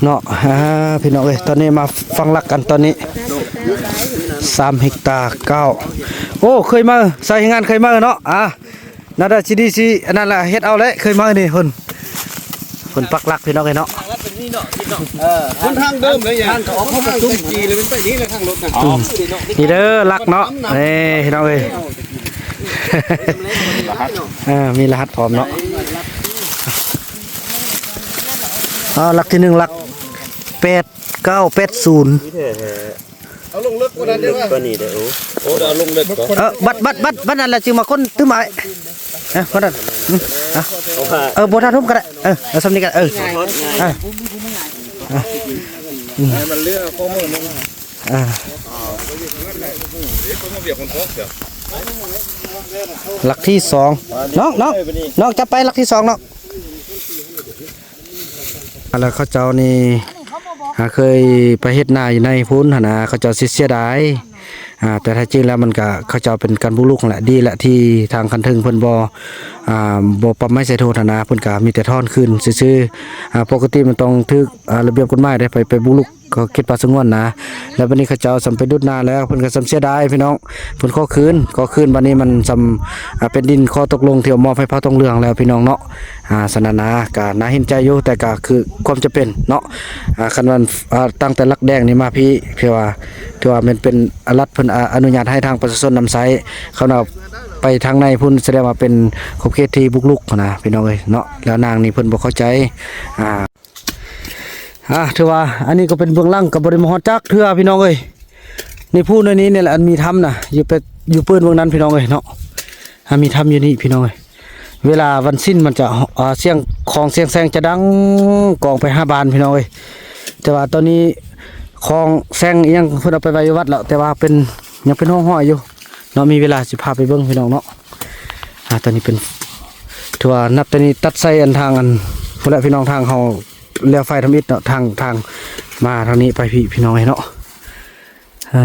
ເນາະ ອ່າ ພີ່ນ້ອງເອີຍ ຕອນນີ້ມາຝັງຫຼັກກັນ ຕອນນີ້ສາມເຮັກຕາເກົ້າ. ໂອ້ ເຄີຍມາ ສາຍງານເຄີຍມາເນາະ ອ່າ ໜ້າຈະຊິດີຊິ ອັນນັ້ນລະ ເຮັດເອົາແຫຼະ ເຄີຍມານີ້ ເພິ່ນ ເພິ່ນປັກຫຼັກ ພີ່ນ້ອງເອີຍເນາະ. ເອີ ຫົນທາງເດີມເລີຍ ທາງເຂົ້າອອກເຂົ້າປະຊຸມ ຈີແລ້ວມັນໄປນີ້ແຫຼະ ທາງລົດນະ. ອໍ ນີ້ເດີຫຼັກເນາະ ເອີ ພີ່ນ້ອງເອີຍ ເອີ ມີລະຫັດພ້ອມເນາະ. ເອົາ ຫຼັກທີໜຶ່ງ ຫຼັກແປດເກົ້າແປດສູນ. ເອົາລົງເລິກກວ່ານັ້ນເດີ ເລິກກວ່ານີ້ເດີ. ໂອ້ ໂອ້ ເອົາລົງເລິກກ່ອນ. ເອີ ບັດ ບັດ ບັດ ບັດນັ້ນລະຈຶ່ງມາຄົ້ນຕື່ມອ້າຍ. ເອີ ບັດນັ້ນ ອືມ ອ່ະ ເອີ ບໍ່ທັນທຸບກໍໄດ້. ເອີ ເອົາສ່ຳນີ້ກໍໄດ້. ເອີ ເອີ ເອີ ໃຫ້ມັນເຫຼືອຂໍ້ມູນ. ອ່າ ຫຼັກທີສອງ ນ້ອງ ນ້ອງ ນ້ອງຈັບໄປຫຼັກທີສອງ ນ້ອງ. ແລ້ວເຂົາເຈົ້ານີ້ ຫາເຄີຍໄປເຮັດນາຢູ່ໃນພຸ້ນຫັ້ນນະ ເຂົາເຈົ້າຊິເສຍດາຍ. ອ່າ ແຕ່ແທ້ຈິງແລ້ວມັນກະ ເຂົາເຈົ້າເປັນການບຸກລຸກຫັ້ນແຫຼະ. ດີແຫຼະທີ່ທາງຂັ້ນເທິງເພິ່ນບໍ່ ອ່າ ບໍ່ປັບໃໝໃສ່ໂທດຫັ້ນນະ ເພິ່ນກະມີແຕ່ຖອນຄືນຊື່ໆ. ອ່າ ປົກກະຕິມັນຕ້ອງຖືກ ອ່າ ລະບຽບກົດໝາຍເດ້ ໄປ ໄປບຸກລຸກ ກໍເຂດປ່າສະຫງວນນະ. ແລ້ວບັດນີ້ເຂົາເຈົ້າສ່ຳໄປດຸດນາແລ້ວ ເພິ່ນກໍສ່ຳເສຍດາຍພີ່ນ້ອງ ເພິ່ນຂໍຄືນ ຂໍຄືນ. ບັດນີ້ມັນສ່ຳ ອ່າ ເປັນດິນຂໍ້ຕົກລົງທີ່ມອບໃຫ້ພະທອງເຫຼືອງແລ້ວພີ່ນ້ອງເນາະ. ອ່າ ສະນັ້ນນະ ກໍໜ້າເຫັນໃຈຢູ່ ແຕ່ກໍຄືຄວາມຈຳເປັນເນາະ. ອ່າ ຄັນວ່າ ອ່າ ຕັ້ງແຕ່ຫຼັກແດງນີ້ມາພີ້ ຖືວ່າ ຖືວ່າແມ່ນເປັນລັດເພິ່ນ ອະ ອະນຸຍາດໃຫ້ທາງປະຊາຊົນນຳໃຊ້. ຄັນວ່າໄປທາງໃນພຸ້ນ ສະແດງວ່າເປັນຂອບເຂດທີ່ບຸກລຸກຫັ້ນນະ ພີ່ນ້ອງເອີຍເນາະ. ແລ້ວນາງນີ້ເພິ່ນບໍ່ເຂົ້າໃຈ ອ່າ ອ່າ ຖືວ່າອັນນີ້ກໍເປັນເບື້ອງຫຼັງ ກໍບໍ່ໄດ້ມາຮອດຈັກເທື່ອພີ່ນ້ອງເອີຍ. ນີ້ພູ້ໜ້ອຍນີ້ນີ້ແຫຼະ ອັນມີຖ້ຳນະ ຢູ່ໄປ ຢູ່ເປີ້ນເບື້ອງນັ້ນພີ່ນ້ອງເອີຍເນາະ. ອ່າ ມີຖ້ຳຢູ່ນີ້ພີ່ນ້ອງເອີຍ. ເວລາວັນສິນມັນຈະ ອ່າ ສຽງຂອງສຽງແຊງຈະດັງກອງໄປຫາບ້ານພີ່ນ້ອງເອີຍ. ແຕ່ວ່າຕອນນີ້ຂອງແຊງອີ່ຫຍັງເພິ່ນເອົາໄປໄວ້ຢູ່ວັດແລ້ວ ແຕ່ວ່າເປັນ ຍັງເປັນຮ່ອງຮອຍຢູ່ເນາະ. ມີເວລາຊິພາໄປເບິ່ງພີ່ນ້ອງເນາະ. ອ່າ ຕອນນີ້ເປັນ ຖືວ່ານັບແຕ່ນີ້ຕັດໃສ່ອັນທາງອັນພຸ້ນແຫຼະພີ່ນ້ອງ ທາງເຮົາ ແລ້ວໄຟທຳອິດເນາະ ທາງ ທາງມາທາງນີ້ໄປພີ້ ພີ່ນ້ອງເອີຍເນາະ. ເອີ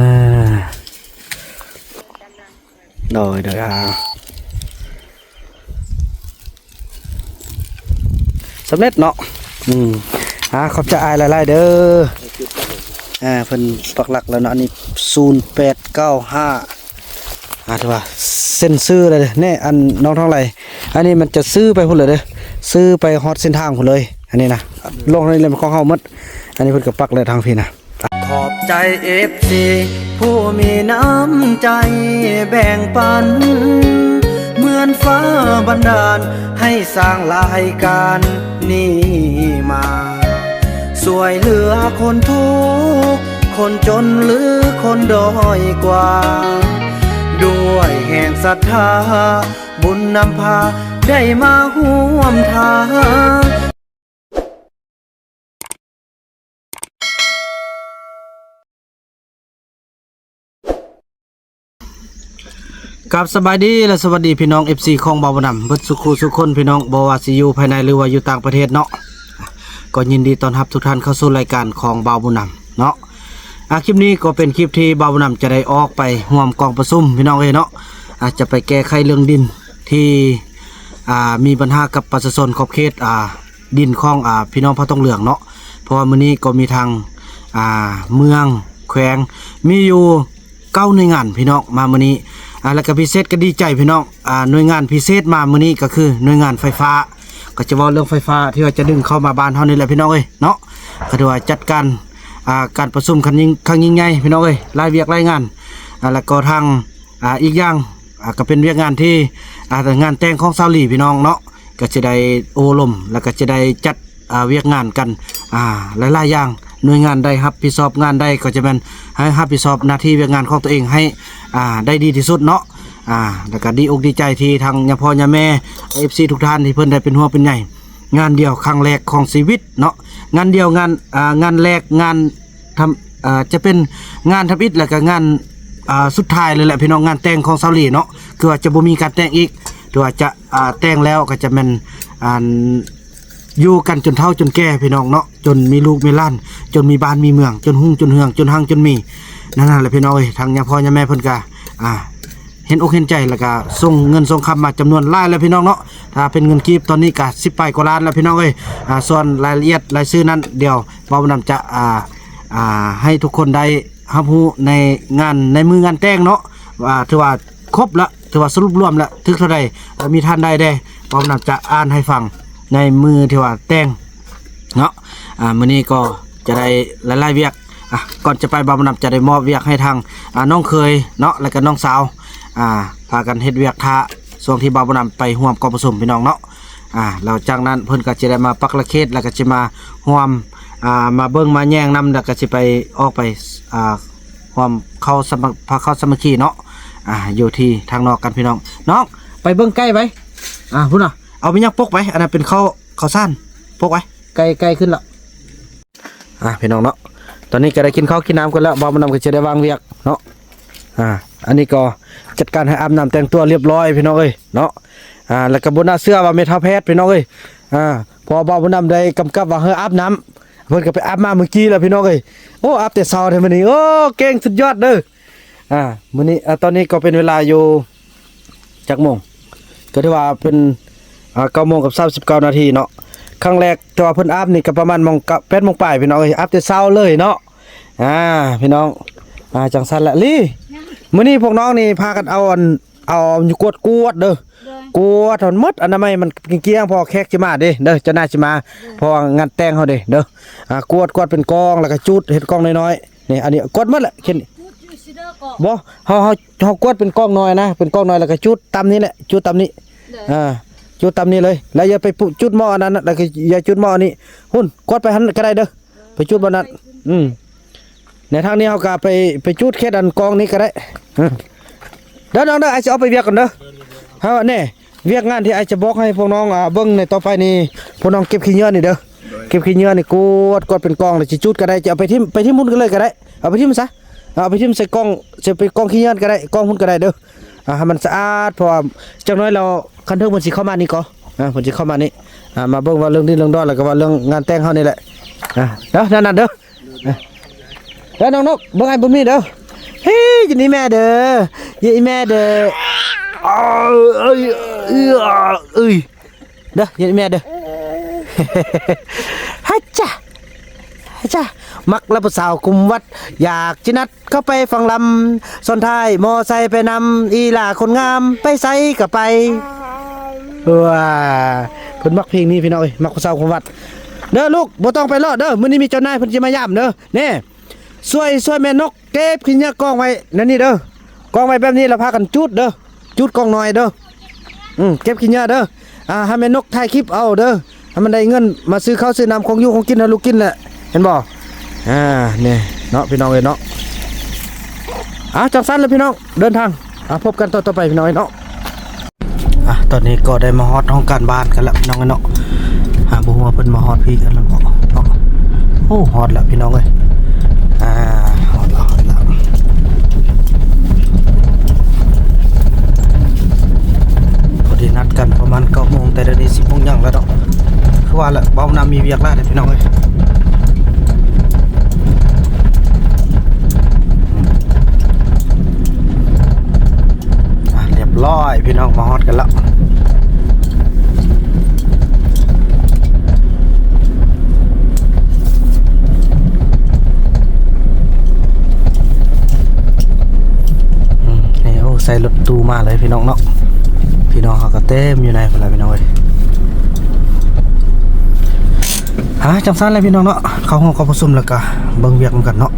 ໂດຍ ໂດຍ ອ່າ ສຳເລັດເນາະ. ອືມ ອ່າ ຂອບໃຈອ້າຍຫຼາຍໆເດີ. ອ່າ ເພິ່ນປັກຫຼັກແລ້ວເນາະ ອັນນີ້ສູນແປດເກົ້າຫ້າ. ອ່າ ຖືວ່າເຊັນຊື່ເລີຍເດ້. ແນ່ ອັນນ້ອງທອງໄຫຼ ອັນນີ້ມັນຈະຊື່ໄປພຸ້ນເລີຍເດ້ ຊື່ໄປຮອດເສັ້ນທາງພຸ້ນເລີຍ. ອັນນີ້ນະ ລົງທາງນີ້ແລ້ວຂອງເຮົາໝົດ. ອັນນີ້ເພິ່ນກໍປັກແລ້ວທາງພີ້ນະ. ຂອບໃຈເອັຟຊີຜູ້ມີນ້ຳໃຈແບ່ງປັນ ເໝືອນຟ້າບັນດານໃຫ້ສ້າງລາຍການນີ້ມາ ຊ່ວຍເຫຼືອຄົນທຸກ ຄົນຈົນ ຫຼື ຄົນດ້ອຍກວ່າ ດ້ວຍແຮງສັດທາ ບຸນນຳພາໄດ້ມາຮ່ວມທາງ. ກາບສະບາຍດີ ແລະ ສະຫວັດດີພີ່ນ້ອງເອັຟຊີຂອງບ່າວບຸນນຳເບິດສູ່ຄູ່ສູ່ຄົນພີ່ນ້ອງ ບໍ່ວ່າຊິຢູ່ພາຍໃນ ຫຼື ວ່າຢູ່ຕ່າງປະເທດເນາະ ກໍຍິນດີຕ້ອນຮັບທຸກທ່ານເຂົ້າສູ່ລາຍການຂອງບ່າວບຸນນຳເນາະ. ອ່າ ຄລິບນີ້ກໍເປັນຄລິບທີ່ບ່າວບຸນນຳຈະໄດ້ອອກໄປຮ່ວມກອງປະຊຸມພີ່ນ້ອງເອີຍເນາະ ອາດຈະໄປແກ້ໄຂເລື່ອງດິນທີ່ ອ່າ ມີບັນຫາກັບປະຊາຊົນຂອບເຂດ ອ່າ ດິນຂອງ ອ່າ ພີ່ນ້ອງເຜົ່າທອງເຫຼືອງເນາະ. ເພາະວ່າມື້ນີ້ກໍມີທາງ ອ່າ ເມືອງ ແຂວງ ມີຢູ່ເກົ້າໜ່ວຍງານພີ່ນ້ອງມາມື້ນີ້ ອ່າ ແລ້ວກໍພິເສດກໍດີໃຈພີ່ນ້ອງ ອ່າ ໜ່ວຍງານພິເສດມາມື້ນີ້ກໍຄືໜ່ວຍງານໄຟຟ້າ ກໍຈະເວົ້າເລື່ອງໄຟຟ້າທີ່ວ່າຈະດຶງເຂົ້າມາບ້ານເຮົານີ້ແຫຼະພີ່ນ້ອງເອີຍເນາະ. ກໍຖືວ່າຈັດການ ອ່າ ການປະຊຸມຄັ້ງຍິ່ງ ຄັ້ງຍິ່ງໃຫຍ່ພີ່ນ້ອງເອີຍ ຫຼາຍວຽກຫຼາຍງານ ອ່າ ແລ້ວກໍທາງ ອ່າ ອີກຢ່າງ ອ່າ ກໍເປັນວຽກງານທີ່ ອ່າ ງານແຕ່ງຂອງສາວຫຼີພີ່ນ້ອງເນາະ ກໍຈະໄດ້ໂອ້ລົມ ແລ້ວກໍຈະໄດ້ຈັດ ອ່າ ວຽກງານກັນ ອ່າ ຫຼາຍໆຢ່າງ ໜ່ວຍງານໃດຮັບຜິດຊອບງານໃດ ກໍຈະແມ່ນໃຫ້ຮັບຜິດຊອບໜ້າທີ່ວຽກງານຂອງຕົວເອງໃຫ້ ອ່າ ໄດ້ດີທີ່ສຸດເນາະ. ອ່າ ແລ້ວກໍດີອົກດີໃຈທີ່ທາງຍາພໍ່ຍາແມ່ ເອັຟຊີທຸກທ່ານທີ່ເພິ່ນໄດ້ເປັນຫ່ວງເປັນໃຍ ງານດຽວຄັ້ງແລກຂອງຊີວິດເນາະ ງານດຽວ ງານ ອ່າ ງານແລກ ງານ ທຳ ເອີ ຈະເປັນງານທຳອິດ ແລ້ວກະງານ ເອີ ສຸດທ້າຍເລີຍແຫຼະພີ່ນ້ອງ ງານແຕ່ງຂອງສາວຫຼີເນາະ ຄືວ່າຈະບໍ່ມີການແຕ່ງອີກ ຖືວ່າຈະ ອ່າ ແຕ່ງແລ້ວກໍຈະແມ່ນ ອັນ ຢູ່ກັນຈົນເຖົ້າຈົນແກ່ພີ່ນ້ອງເນາະ ຈົນມີລູກມີຫຼານ ຈົນມີບ້ານມີເມືອງ ຈົນຮຸ່ງຈົນເຮືອງ ຈົນຮັ່ງຈົນມີ ນັ້ນແຫຼະພີ່ນ້ອງເອີຍ. ທາງຍາພໍ່ຍາແມ່ເພິ່ນກະ ອ່າ ເຫັນອົກເຫັນໃຈ ແລ້ວກະສົ່ງເງິນສົ່ງຄຳມາຈຳນວນຫຼາຍແລ້ວພີ່ນ້ອງເນາະ ຖ້າເປັນເງິນກີບຕອນນີ້ກະສິບປາຍກວ່າລ້ານແລ້ວພີ່ນ້ອງເອີຍ. ອ່າ ສ່ວນລາຍລະອຽດລາຍຊື່ນັ້ນ ດຽວບ່າວບຸນນຳຈະ ອ່າ ອ່າ ໃຫ້ທຸກຄົນໄດ້ຮັບຮູ້ໃນງານ ໃນມື້ງານແຕ່ງເນາະ ວ່າຖືວ່າຄົບລະ ຖືວ່າສະຫຼຸບລວມລະ ຖືກເທົ່າໃດ ແລະ ມີທ່ານໃດແດ່ ບ່າວບຸນນຳຈະອ່ານໃຫ້ຟັງໃນມື້ທີ່ວ່າແຕ່ງເນາະ. ອ່າ ມື້ນີ້ກໍຈະໄດ້ຫຼາຍໆວຽກ. ອ່າ ກ່ອນຈະໄປ ບ່າວບຸນນຳຈະໄດ້ມອບວຽກໃຫ້ທາງ ອ່າ ນ້ອງເຂີຍເນາະ ແລະກະນ້ອງສາວ ອ່າ ພາກັນເຮັດວຽກຖ້າ ຊ່ວງທີ່ບ່າວບຸນນຳໄປຮ່ວມກອງປະຊຸມພີ່ນ້ອງເນາະ. ອ່າ ແລ້ວຈາກນັ້ນເພິ່ນກໍຈະໄດ້ມາປັກລະເຂດ ແລ້ວກໍຈະມາຮ່ວມ ອ່າ ມາເບິ່ງມາແຍງນຳ ແລ້ວກໍຊິໄປ ອອກໄປ ອ່າ ຮ່ວມເຂົ້າສາມັກ ພາເຂົ້າສາມັກຄີເນາະ. ອ່າ ຢູ່ທີ່ທາງນອກກັນພີ່ນ້ອງ. ນ້ອງ ໄປເບິ່ງໄກ່ໄປ. ອ່າ ພຸ້ນນະ ເອົາໄປຍັງປົກໄປ ອັນນັ້ນເປັນເຂົ້າ ເຂົ້າສານ ປົກໄວ້ ໄກ່ ໄກ່ຂຶ້ນລະ. ອ່າ ພີ່ນ້ອງເນາະ ຕອນນີ້ກໍໄດ້ກິນເຂົ້າກິນນ້ຳກັນແລ້ວ ບ່າວບຸນນຳກໍຈະໄດ້ວາງວຽກເນາະ. ອ່າ ອັນນີ້ກໍຈັດການໃຫ້ອາບນ້ຳແຕ່ງຕົວລຽບຮ້ອຍພີ່ນ້ອງເອີຍເນາະ. ອ່າ ແລ້ວກໍບໍ່ໜ້າເຊື່ອວ່າແມ່ເຖົ້າແພດພີ່ນ້ອງເອີຍ. ອ່າ ເພາະວ່າບ່າວບຸນນຳໄດ້ກຳກັບວ່າໃຫ້ອາບນ້ຳ ເພິ່ນກໍໄປອາບມາມື້ກີ້ແລ້ວພີ່ນ້ອງເອີຍ. ໂອ້ ອາບແຕ່ເຊົ້າແທ້ມື້ນີ້ ໂອ້ ເກັ່ງສຸດຍອດເດີ. ອ່າ ມື້ນີ້ ອ່າ ຕອນນີ້ກໍເປັນເວລາຢູ່ຈັກໂມງ ກໍຖືວ່າເປັນ ອ່າ ເກົ້າໂມງກັບສາມສິບເກົ້ານາທີເນາະ. ຄັ້ງແລກທີ່ວ່າເພິ່ນອາບນີ້ກໍປະມານໂມງ ແປດໂມງປາຍພີ່ນ້ອງເອີຍ ອາບແຕ່ເຊົ້າເລີຍເນາະ. ອ່າ ພີ່ນ້ອງ ອ່າ ຈັ່ງຊັ້ນແຫຼະລີ້. ມື້ນີ້ພວກນ້ອງນີ້ພາກັນເອົາອັນ ເອົາຢູ່ກວດ ກວດເດີ ໂດຍ ກວດໃຫ້ມັນໝົດ ອະນາໄມມັນກ້ຽງໆ ເພາະວ່າແຂກຊິມາເດ້ ເດີ ເຈົ້ານາຍຊິມາ ໂດຍ ເພາະວ່າງານແຕ່ງເຮົາເດ້ ເດີ. ອ່າ ກວດ ກວດເປັນກອງ ແລ້ວກໍຈູດ ເຮັດກອງນ້ອຍໆ ນີ້ ອັນນີ້ກວດໝົດແຫຼະ ເຂດນີ້ ຈູດຢູ່ຊິເດີກໍ ບໍ່ ເຮົາ ເຮົາ ເຮົາກວດເປັນກອງໜ່ອຍນະ ເປັນກອງໜ່ອຍ ແລ້ວກໍຈູດຕາມນີ້ແຫຼະ ຈູດຕາມນີ້ ເດີ ອ່າ ຈູດຕາມນີ້ເລີຍ ແລ້ວຢ່າໄປປຸ ຈູດໝໍ້ອັນນັ້ນນະ ແລ້ວກໍຢ່າຈູດໝໍ້ອັນນີ້ ພຸ້ນ ກວດໄປຫັ້ນກໍໄດ້ເດີ ໄປຈູດບ່ອນນັ້ນ ອືມ ໃນທາງນີ້ເຮົາກໍໄປ ໄປຈູດເຂດອັນກອງນີ້ກໍໄດ້ ເອີ ເດີນ້ອງເດີ ອ້າຍຊິອອກໄປວຽກກ່ອນເດີ. ເຮົາແນ່ ວຽກງານທີ່ອ້າຍຈະບອກໃຫ້ພວກນ້ອງ ອ່າ ເບິ່ງໃນຕໍ່ໄປນີ້ ພວກນ້ອງເກັບຂີ້ເຫຍື້ອນີ້ເດີ ເກັບຂີ້ເຫຍື້ອນີ້ ກວດ ກວດເປັນກອງ ແລ້ວຊິຈູດກໍໄດ້ ຈະເອົາໄປຖິ້ມ ໄປຖິ້ມພຸ້ນກໍເລີຍກໍໄດ້ ເອົາໄປຖິ້ມຊະ ເອົາໄປຖິ້ມໃສ່ກ່ອງ ໃສ່ເປັນກ່ອງຂີ້ເຫຍື້ອກໍໄດ້ ກ່ອງພຸ້ນກໍໄດ້ເດີ. ອ່າ ໃຫ້ມັນສະອາດ ເພາະວ່າຈັກໜ້ອຍແລ້ວ ຄັນເຖິງເພິ່ນຊິເຂົ້າມານີ້ກໍ ອ່າ ເພິ່ນຊິເຂົ້າມານີ້ ອ່າ ມາເບິ່ງວ່າເລື່ອງດິນເລື່ອງດອນ ແລ້ວກໍວ່າເລື່ອງງານແຕ່ງເຮົານີ້ແຫຼະ. ອ່າ ເດີ ນັ້ນໆ ເດີ ເດີນ້ອງນົກ ເບິ່ງອ້າຍບຸນມີເດີ. ເຮີ້ຍ ຢູ່ນີ້ແມ່ເດີ ຢູ່ອີ່ແມ່ເດີ ເອີຍ ເອີຍ ເອີຍ ເອີຍ ເດີ ຢູ່ນີ້ແມ່ເດີ. ຮະຈະ ຮະຈະ ມັກລະຜູ້ສາວຄຸມວັດ ຢາກຊິນັດເຂົ້າໄປຟັງລຳ ຊ້ອນທ້າຍມໍໄຊໄປນຳ ອີ່ຫຼ້າຄົນງາມ ໄປໃສກໍໄປ. ວ້າ ເພິ່ນມັກເພງນີ້ພີ່ນ້ອງເອີຍ ມັກຜູ້ສາວຄຸມວັດ. ເດີລູກ ບໍ່ຕ້ອງໄປເລາະເດີ ມື້ນີ້ມີເຈົ້ານາຍເພິ່ນຊິມາຢາມເດີ. ແນ່ ຊ່ວຍ ຊ່ວຍແມ່ນົກ ເກັບຂີ້ເຫຍື້ອກອງໄວ້ແນວນີ້ເດີ ກອງໄວ້ແບບນີ້ ແລ້ວພາກັນຈູດເດີ ຈູດກອງໜ່ອຍເດີ. ອືມ ເກັບຂີ້ເຫຍື້ອເດີ ອ່າ ໃຫ້ແມ່ນົກຖ່າຍຄລິບເອົາເດີ ໃຫ້ມັນໄດ້ເງິນມາຊື້ເຂົ້າຊື້ນ້ຳ ຂອງຢູ່ຂອງກິນໃຫ້ລູກກິນແຫຼະ ເຫັນບໍ່? ອ່າ ນີ້ເນາະ ພີ່ນ້ອງເອີຍເນາະ. ອ່າ ຈັ່ງຊັ້ນລະພີ່ນ້ອງ ເດີນທາງ ອ່າ ພົບກັນຕອນຕໍ່ໄປ ພີ່ນ້ອງເອີຍເນາະ. ອ່ະ ຕອນນີ້ກໍໄດ້ມາຮອດຫ້ອງການບ້ານກັນລະ ພີ່ນ້ອງເອີຍເນາະ. ອ່າ ບໍ່ຮູ້ວ່າເພິ່ນມາຮອດພີ້ກັນແລ້ວບໍ່ເນາະ. ໂອ້ ຮອດລະ ພີ່ນ້ອງເອີຍ. ອ່າ ຮອດລະ ຮອດລະ. ພໍດີນັດກັນປະມານເກົ້າໂມງ ແຕ່ດຽວນີ້ສິບໂມງຫຍັງແລ້ວເນາະ. ຄືວ່າລະ ເວົ້ານຳມີວຽກຫຼາຍເດ້ ພີ່ນ້ອງເອີຍ. ອ່ະ ລຽບຮ້ອຍ ພີ່ນ້ອງ ມາຮອດກັນແລ້ວ. ອືມ ນີ້ ໂອ້ ໃສ່ລົດຕູ້ມາເລີຍ ພີ່ນ້ອງເນາະ. ພີ່ນ້ອງເຮົາກໍເຕັມຢູ່ໃນພຸ້ນລະ ພີ່ນ້ອງເອີຍ. ອ່າ ຈັ່ງຊັ້ນແຫຼະ ພີ່ນ້ອງເນາະ, ເຂົ້າຫ້ອງກອງປະຊຸມແລ້ວກະເບິ່ງວຽກນຳກັນເນາະ.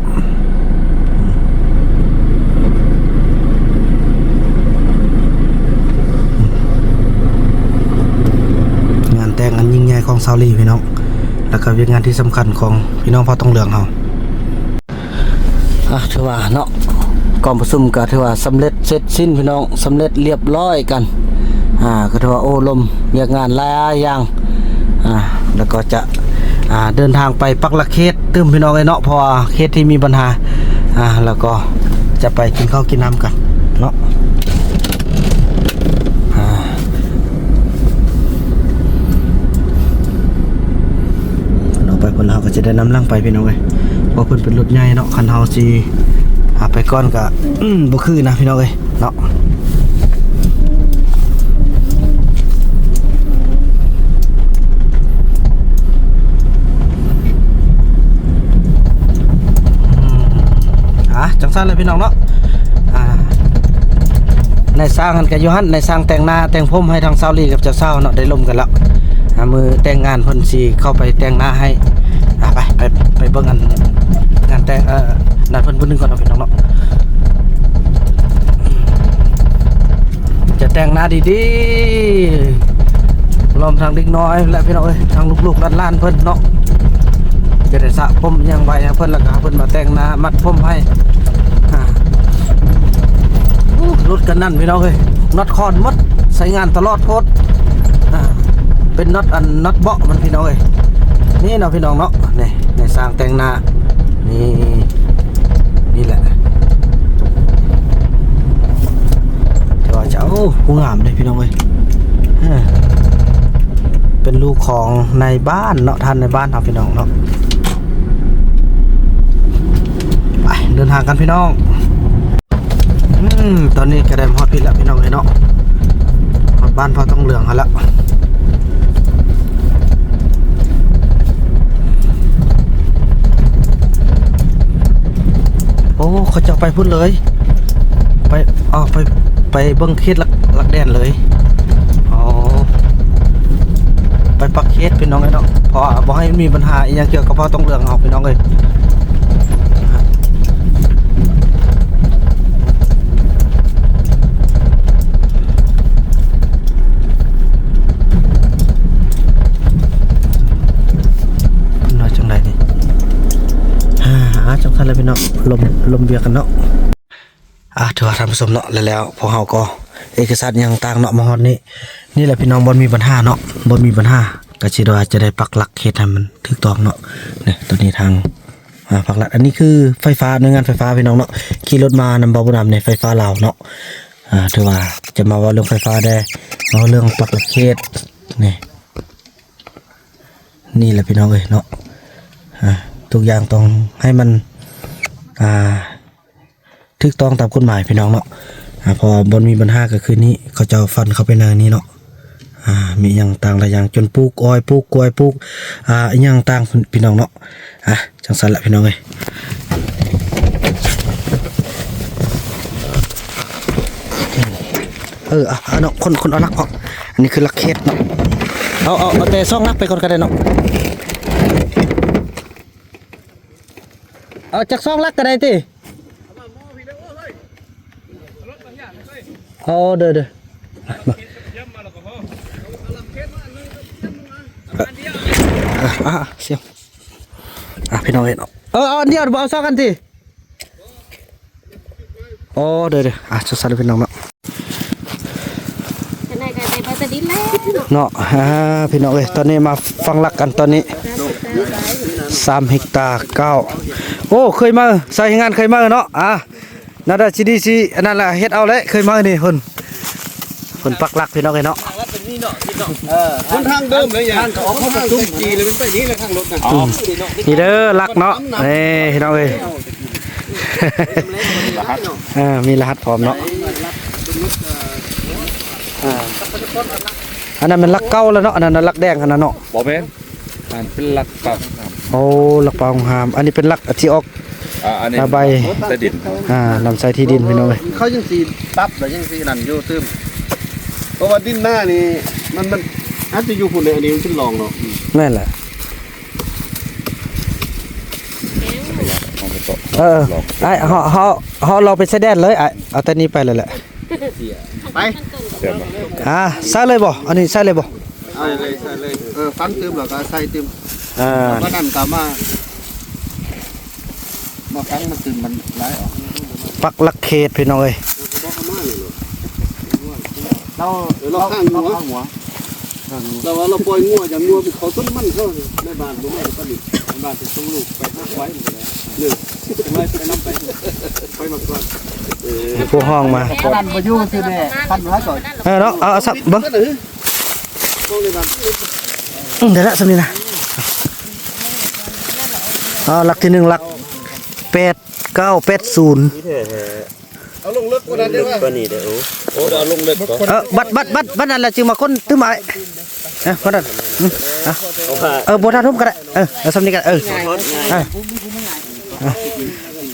ງານແຕ່ງອັນຍິ່ງໃຫຍ່ຂອງຊາວລີ ພີ່ນ້ອງ, ແລ້ວກະວຽກງານທີ່ສຳຄັນຂອງພີ່ນ້ອງເຜົ່າທອງເຫຼືອງເຮົາ. ອ່ະ ຖືວ່າເນາະ ກອງປະຊຸມກໍຖືວ່າສຳເລັດເສັດສິ້ນ ພີ່ນ້ອງ, ສຳເລັດລຽບຮ້ອຍກັນ. ອ່າ ກໍຖືວ່າໂອ້ລົມວຽກງານຫຼາຍຢ່າງ. ອ່າ ແລ້ວກໍຈະ ອ່າ ເດີນທາງໄປປັກຫຼັກເຂດຕື່ມ ພີ່ນ້ອງເອີຍເນາະ, ເພາະວ່າເຂດທີ່ມີບັນຫາ. ອ່າ ແລ້ວກໍຈະໄປກິນເຂົ້າກິນນ້ຳກັນເນາະ. ອ່າ ເຮົາໄປພຸ້ນ ເຮົາກໍຈະໄດ້ນຳຫຼັງໄປ ພີ່ນ້ອງເອີຍ, ເພາະເພິ່ນເປັນລົດໃຫຍ່ເນາະ. ຄັນເຮົາຊິ ອ່າ ໄປກ່ອນກໍ ອືມ ບໍ່ຄືນະ ພີ່ນ້ອງເອີຍເນາະ. ຊັ້ນແຫຼະພີ່ນ້ອງເນາະ ອ່າ ນາຍຊ່າງຫັ້ນກໍຢູ່ຫັ້ນ ນາຍຊ່າງແຕ່ງໜ້າແຕ່ງຜົມໃຫ້ທາງສາວລີກັບເຈົ້າສາວເນາະ ໄດ້ລົມກັນແລ້ວ ອ່າ ມື້ແຕ່ງງານເພິ່ນຊິເຂົ້າໄປແຕ່ງໜ້າໃຫ້ ອ່າ ໄປ ໄປ ໄປເບິ່ງອັນງານແຕ່ງ ເອີ ນັ້ນເພິ່ນຜູ້ໜຶ່ງກ່ອນເນາະພີ່ນ້ອງເນາະ ຈະແຕ່ງໜ້າດີໆ ລວມທັງເດັກນ້ອຍແຫຼະພີ່ນ້ອງເອີຍ ທັງລູກໆຫຼານໆເພິ່ນເນາະ ຈະໄດ້ສະຜົມຫຍັງໄວ້ໃຫ້ເພິ່ນ ແລ້ວກໍເພິ່ນມາແຕ່ງໜ້າມັດຜົມໃຫ້ ອ່າ ໂອ້ ຫຼຸດກັນນັ້ນພີ່ນ້ອງເອີຍ ນັອດຄອນໝົດ ໃຊ້ງານຕະຫຼອດໂພດ ອ່າ ເປັນນັອດອັນ ນັອດເບາະມັນພີ່ນ້ອງເອີຍ ນີ້ເນາະພີ່ນ້ອງເນາະ ນີ້ ນາຍຊ່າງແຕ່ງໜ້າ ນີ້ ນີ້ແຫຼະ ແຕ່ວ່າຈະ ໂອ້ ຜູ້ງາມເດ້ພີ່ນ້ອງເອີຍ ເອີ ເປັນລູກຂອງນາຍບ້ານເນາະ ທ່ານນາຍບ້ານເຮົາພີ່ນ້ອງເນາະ ໄປ ເດີນທາງກັນພີ່ນ້ອງ. ອືມ ຕອນນີ້ກໍໄດ້ມາຮອດພີ້ແລ້ວພີ່ນ້ອງເອີຍເນາະ ຮອດບ້ານພໍ່ທອງເຫຼືອງຫັ້ນແລ້ວ ໂອ້ ເຂົາເຈົ້າໄປພຸ້ນເລີຍ ໄປ ເອົາ ໄປ ໄປເບິ່ງເຂດຫຼັກ ຫຼັກແດນເລີຍ ອໍ ໄປປັກເຂດພີ່ນ້ອງເອີຍເນາະ ເພາະວ່າບໍ່ໃຫ້ມີບັນຫາອີ່ຫຍັງກ່ຽວກັບພໍ່ທອງເຫຼືອງເຮົາພີ່ນ້ອງເອີຍ. ວ່າຈັ່ງໃດນີ້ ອ່າ ຈັ່ງຊັ້ນແຫຼະພີ່ນ້ອງ ລົມ ລົມວຽກກັນເນາະ ອ່າ ຖືວ່າທ່ານຜູ້ຊົມເນາະ ແລ້ວ ແລ້ວພວກເຮົາກໍເອກະສານຫຍັງຕ່າງເນາະ ມາຮອດນີ້ ນີ້ແຫຼະພີ່ນ້ອງ ບໍ່ມີບັນຫາເນາະ ບໍ່ມີບັນຫາ ກໍຊິໄດ້ວ່າຈະໄດ້ປັກຫຼັກເຂດໃຫ້ມັນຖືກຕ້ອງເນາະ ນີ້ ຕອນນີ້ທາງ ອ່າ ພາກລັດ ອັນນີ້ຄືໄຟຟ້າ ໜ່ວຍງານໄຟຟ້າພີ່ນ້ອງເນາະ ຂີ່ລົດມານຳບ່າວບຸນນຳໃນໄຟຟ້າລາວເນາະ ອ່າ ຖືວ່າຈະມາເວົ້າເລື່ອງໄຟຟ້າແດ່ ເວົ້າເລື່ອງປັກຫຼັກເຂດ ນີ້ ນີ້ແຫຼະພີ່ນ້ອງເອີຍເນາະ ອ່າ ທຸກຢ່າງຕ້ອງໃຫ້ມັນ ອ່າ ຖືກຕ້ອງຕາມກົດໝາຍພີ່ນ້ອງເນາະ ອ່າ ເພາະວ່າບໍ່ມີບັນຫາກໍຄືນີ້ ເຂົາເຈົ້າຝັນເຂົ້າໄປໃນນີ້ເນາະ ອ່າ ມີຫຍັງຕ່າງຫຼາຍຢ່າງ ຈົນປູກອ້ອຍ ປູກກ້ວຍ ປູກ ອ່າ ອີ່ຫຍັງຕ່າງພີ່ນ້ອງເນາະ ອ່າ ຈັ່ງຊັ້ນແຫຼະພີ່ນ້ອງເອີຍ ເອີ ອ່າ ເອົາເນາະ ຄົນ ຄົນເອົາຫຼັກອອກ ອັນນີ້ຄືຫຼັກເຂດເນາະ ເອົາ ເອົາ ເອົາແຕ່ສອງຫຼັກໄປກ່ອນກໍໄດ້ເນາະ ເອົາຈັກສອງຫຼັກກໍໄດ້ຕິ ເອົາ ເດີ ເດີ ອ່າ ອ່າ ອ່າ ພີ່ນ້ອງເອີຍເນາະ ເອີ ເອົາອັນດຽວ ບໍ່ເອົາສອງອັນຕິ ອໍ ເດີ ເດີ ອ່າ ສະຫຼຸບພີ່ນ້ອງເນາະ ຈັ່ງໃດກໍໄດ້ໄປແຕ່ດິນແລ້ວເນາະ ເນາະ ອ່າ ພີ່ນ້ອງເອີຍ ຕອນນີ້ມາຝັງຫຼັກກັນຕອນນີ້ ສາມເຮັກຕາ ເກົ້າ ໂອ້ ເຄີຍມາ ສາຍງານເຄີຍມາເນາະ ອ່າ ໜ້າຈະຊິດີຊິ ອັນນັ້ນລະ ເຮັດເອົາແຫຼະ ເຄີຍມານີ້ ເພິ່ນ ເພິ່ນປັກຫຼັກພີ່ນ້ອງເອີຍເນາະ ເອີ ຫົນທາງເດີມເລີຍ ທາງເຂົາອອກເຂົ້າປະຊຸມຈີນ ແລ້ວມັນໄປນີ້ແຫຼະ ທາງລົດນະ ອໍ ນີ້ເດີຫຼັກເນາະ ນີ້ພີ່ນ້ອງເອີຍ ເອີ ມີລະຫັດພ້ອມເນາະ ເອີ ອັນນັ້ນແມ່ນຫຼັກເກົ່າແລ້ວເນາະ ອັນນັ້ນນະຫຼັກແດງຫັ້ນນະເນາະ ບໍ່ແມ່ນ ອັນເປັນຫຼັກເປົ່າ ໂອ້ ຫຼັກເກົ່າຂອງຫາມ ອັນນີ້ເປັນຫຼັກທີ່ອອກ ອ່າ ອັນນີ້ ລະໄບ ໃຕ້ດິນ ອ່າ ນຳໃຊ້ທີ່ດິນພີ່ນ້ອງເອີຍ ເຂົາຍັງຊິປັບ ແລ້ວຍັງຊິນັ້ນຢູ່ຕື່ມ ເພາະວ່າດິນໜ້ານີ້ ມັນ ມັນອາດຈະຢູ່ພຸ້ນເດ້ ອັນນີ້ມັນເປັນຮ່ອງເນາະ ແມ່ນແຫຼະ ເອີ ອ້າຍ ເຮົາ ເຮົາ ເຮົາລອງໄປຊາຍແດນເລີຍ ອ້າຍ ເອົາແຕ່ນີ້ໄປເລີຍແຫຼະ ໄປ ອ່າ ໃສ່ເລີຍບໍ່ ອັນນີ້ໃສ່ເລີຍບໍ່ ໃສ່ເລີຍ ໃສ່ເລີຍ ເອີ ຝັງຕື່ມ ແລ້ວກໍໃສ່ຕື່ມ ອ່າ ແລ້ວກໍນັ້ນກໍມາ ມາຝັງມັນຕື່ມ ມັນຫຼາຍອອກ ປັກຫຼັກເຂດພີ່ນ້ອງເອີຍ ລາວ ເອີ ລາວຂ້າງຫົວ ລາວວ່າລາວປ່ອຍງົວ ຢ້ານງົວໄປເຂົ້າຕົ້ນມັນເຂົາ ໃນບ້ານບໍ່ແມ່ນປານນີ້ ບ້ານຊິສົ່ງລູກໄປຫາຄວາຍ ເດີ ໄປນຳໄປ ໄປມາກ່ອນ ເອີ ຜູ້ຮ້ອງມາ ຄັນບໍ່ຢູ່ຊື່ແດ່ ຄັນວ່າກ່ອນ ເອີ ເນາະ ເອົາ ເອົາ ເບິ່ງ ອືມ ໄດ້ລະ ສ່ຳນີ້ນະ ເອົາ ຫຼັກທີໜຶ່ງ ຫຼັກ ແປດເກົ້າແປດສູນ ເອົາລົງເລິກກວ່ານັ້ນເດ້ ເລິກກວ່ານີ້ເດ້ ໂອ້ ໂອ້ ເອົາລົງເລິກກ່ອນ ເອີ ບັດ ບັດ ບັດ ບັດນັ້ນລະຈຶ່ງມາຄົ້ນຕື່ມອ້າຍ ເອີ ບັດນັ້ນ ອືມ ອ່ະ ເອົາວ່າ ເອີ ບໍ່ທັນທຸບກໍໄດ້ ເອີ ເອົາສ່ຳນີ້ກໍໄດ້ ເອີ ງ່າຍ ເອີ ງ່າຍ ອ່ະ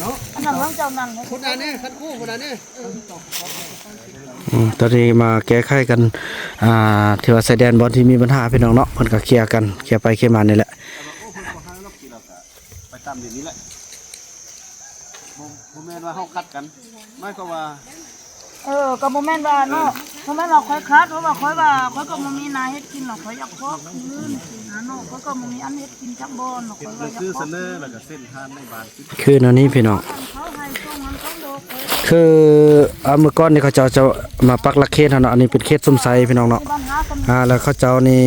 ເນາະ ອັນນັ້ນຂອງເຈົ້ານັ້ນ ພຸ້ນນະນີ້ ຄັນຄູພຸ້ນນະນີ້ ເອີ ອືມ ຕອນນີ້ມາແກ້ໄຂກັນ ອ່າ ທີ່ວ່າຊາຍແດນບ່ອນທີ່ມີບັນຫາພີ່ນ້ອງເນາະ ເພິ່ນກໍເຄຍກັນ ເຄຍໄປເຄຍມານີ້ແຫຼະ. ໄປຕາມດິນນີ້ແຫຼະ ບໍ່ ບໍ່ແມ່ນວ່າເຮົາຂັດກັນ ໝາຍຄວາມວ່າ ເອີ ກໍບໍ່ແມ່ນວ່າເນາະ ເອີ ບໍ່ແມ່ນວ່າຂ້ອຍຂັດ ເພາະວ່າຂ້ອຍວ່າ ຂ້ອຍກໍບໍ່ມີນາເຮັດກິນ ແລ້ວຂ້ອຍຢາກຂໍຄືນນະເນາະ ຂ້ອຍກໍບໍ່ມີອັນເຮັດກິນຈັກບ່ອນ ແລ້ວຂ້ອຍວ່າຢາກຂໍຄືນ ຄືແນວນີ້ພີ່ນ້ອງ ຄື ອ່າ ເມື່ອກ່ອນນີ້ເຂົາເຈົ້າຈະມາປັກຫຼັກເຂດຫັ້ນເນາະ ອັນນີ້ເປັນເຂດຊຸມໄຊພີ່ນ້ອງເນາະ ອ່າ ແລ້ວເຂົາເຈົ້ານີ້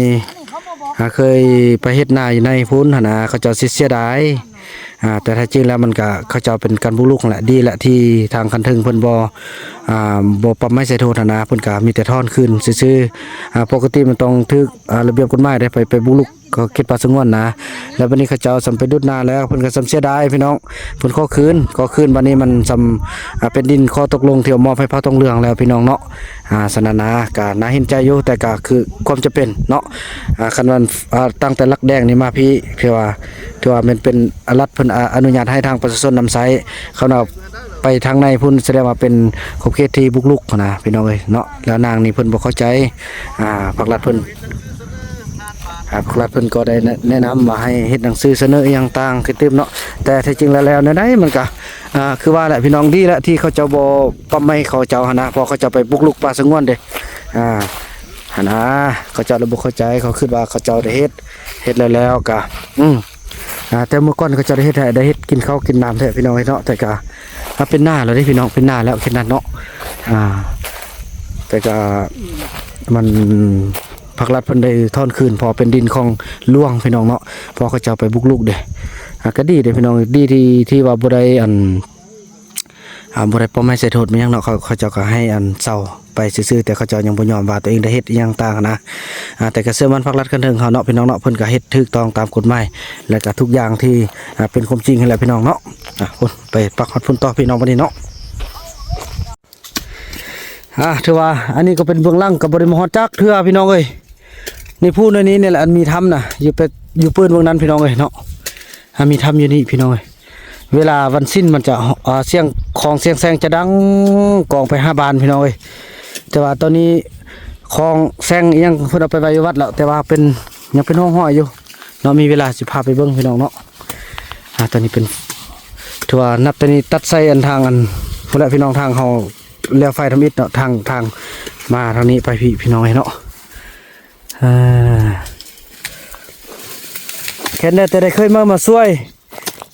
ອ່າ ເຄີຍໄປເຮັດນາຢູ່ໃນພຸ້ນຫັ້ນນະ ເຂົາເຈົ້າຊິເສຍດາຍ ອ່າ ແຕ່ແທ້ຈິງແລ້ວມັນກະ ເຂົາເຈົ້າເປັນການບຸກລຸກຫັ້ນແຫຼະ ດີແຫຼະທີ່ທາງຂັ້ນເທິງເພິ່ນບໍ່ ອ່າ ບໍ່ປັບໃໝໃສ່ໂທດຫັ້ນນະ ເພິ່ນກະມີແຕ່ຖອນຄືນຊື່ໆ ອ່າ ປົກກະຕິມັນຕ້ອງຖືກ ອ່າ ລະບຽບກົດໝາຍເດ້ ໄປ ໄປບຸກລຸກ ເຂດປ່າສະຫງວນນະ ແລ້ວບັດນີ້ເຂົາເຈົ້າສ່ຳໄປດຸດນາແລ້ວ ເພິ່ນກໍສ່ຳເສຍດາຍພີ່ນ້ອງ ເພິ່ນຂໍຄືນ ຂໍຄືນ ບັດນີ້ມັນສ່ຳ ອ່າ ເປັນດິນຂໍ້ຕົກລົງທີ່ວ່າມອບໃຫ້ພາວທອງເຫຼືອງແລ້ວພີ່ນ້ອງເນາະ ອ່າ ສະນັ້ນນະ ກໍໜ້າເຫັນໃຈຢູ່ ແຕ່ກໍຄືຄວາມຈຳເປັນເນາະ ອ່າ ຄັນວ່າ ອ່າ ຕັ້ງແຕ່ຫຼັກແດງນີ້ມາພີ້ ຖືວ່າ ຖືວ່າແມ່ນເປັນລັດເພິ່ນ ອ່າ ອະນຸຍາດໃຫ້ທາງປະຊາຊົນນຳໃຊ້ ຄັນວ່າໄປທາງໃນພຸ້ນ ສະແດງວ່າເປັນຂອບເຂດທີ່ບຸກລຸກຫັ້ນນະ ພີ່ນ້ອງເອີຍເນາະ ແລ້ວນາງນີ້ເພິ່ນບໍ່ເຂົ້າໃຈ ອ່າ ພາກລັດເພິ່ນ ອ່າ ພາກລັດເພິ່ນກໍໄດ້ແນະນຳວ່າໃຫ້ເຮັດໜັງສືສະເໜີອີ່ຫຍັງຕ່າງຂຶ້ນຕື່ມເນາະ ແຕ່ແທ້ຈິງແລ້ວແນວໃດມັນກະ ອ່າ ຄືວ່າແຫຼະພີ່ນ້ອງ ດີແຫຼະທີ່ເຂົາເຈົ້າບໍ່ປັບໃໝເຂົາເຈົ້າຫັ້ນນະ ເພາະເຂົາເຈົ້າໄປບຸກລຸກປ່າສະຫງວນເດ້ ອ່າ ຫັ້ນນະ ເຂົາເຈົ້າລະບໍ່ເຂົ້າໃຈ ເຂົາຄິດວ່າເຂົາເຈົ້າໄດ້ເຮັດ ເຮັດແລ້ວໆກະ ອືມ ອ່າ ແຕ່ເມື່ອກ່ອນເຂົາເຈົ້າໄດ້ເຮັດໃຫ້ ໄດ້ເຮັດກິນເຂົ້າກິນນ້ຳແທ້ພີ່ນ້ອງເອີຍເນາະ ແຕ່ກະ ອ່າ ເປັນນາແລ້ວເດ້ພີ່ນ້ອງ ເປັນນາແລ້ວເຂດນັ້ນເນາະ ອ່າ ແຕ່ກະ ມັນ ພາກລັດເພິ່ນໄດ້ຖອນຄືນ ເພາະເປັນດິນຂອງຫຼວງພີ່ນ້ອງເນາະ ເພາະເຂົາເຈົ້າໄປບຸກລຸກເດ້ ອ່າ ກໍດີເດ້ພີ່ນ້ອງ ດີທີ່ ທີ່ວ່າບໍ່ໄດ້ ອັນ ອ່າ ບໍ່ໄດ້ປ້ອມໃຫ້ໃສ່ໂທດແມ່ນຫຍັງເນາະ ເຂົາ ເຂົາເຈົ້າກໍໃຫ້ ອັນ ເຊົ່າໄປຊື່ໆ ແຕ່ເຂົາເຈົ້າຍັງບໍ່ຍອມວ່າຕົວເອງໄດ້ເຮັດອີ່ຫຍັງຕ່າງນະ ອ່າ ແຕ່ກໍເຊື່ອໝັ້ນພາກລັດຂັ້ນເທິງເຮົາເນາະ ພີ່ນ້ອງເນາະ ເພິ່ນກໍເຮັດຖືກຕ້ອງຕາມກົດໝາຍ ແລະກໍທຸກຢ່າງທີ່ ອ່າ ເປັນຄວາມຈິງຫັ້ນແຫຼະພີ່ນ້ອງເນາະ ອ່າ ພຸ້ນ ໄປປັກຮອດພຸ້ນຕໍ່ພີ່ນ້ອງບັດນີ້ເນາະ. ອ່າ ຖືວ່າອັນນີ້ກໍເປັນເບື້ອງຫຼັງ ກໍບໍ່ໄດ້ມາຮອດຈັກເທື່ອພີ່ນ້ອງເອີຍ ນີ້ພູ້ໜ້ອຍນີ້ນີ້ແຫຼະ ອັນມີຖ້ຳນະ ຢູ່ໄປ ຢູ່ເປີ້ນເບື້ອງນັ້ນພີ່ນ້ອງເອີຍເນາະ ອ່າ ມີຖ້ຳຢູ່ນີ້ພີ່ນ້ອງເອີຍ ເວລາວັນສິນມັນຈະ ອ່າ ສຽງຂອງສຽງແຊງຈະດັງກ້ອງໄປຫາບ້ານພີ່ນ້ອງເອີຍ ແຕ່ວ່າຕອນນີ້ຂອງແຊງອີ່ຫຍັງເພິ່ນເອົາໄປໄວ້ຢູ່ວັດແລ້ວ ແຕ່ວ່າເປັນ ຍັງເປັນຮ່ອງຮອຍຢູ່ເນາະ ມີເວລາຊິພາໄປເບິ່ງພີ່ນ້ອງເນາະ ອ່າ ຕອນນີ້ເປັນ ຖືວ່ານັບແຕ່ນີ້ຕັດໃສ່ອັນທາງອັນພຸ້ນແຫຼະພີ່ນ້ອງ ທາງເຮົາ ແລ້ວໄຟທຳອິດເນາະ ທາງ ທາງມາທາງນີ້ໄປພີ້ພີ່ນ້ອງເອີຍເນາະ ອ່າ ແຄ່ນແດ່ແຕ່ໄດ້ເຄີຍມາ ມາຊ່ວຍ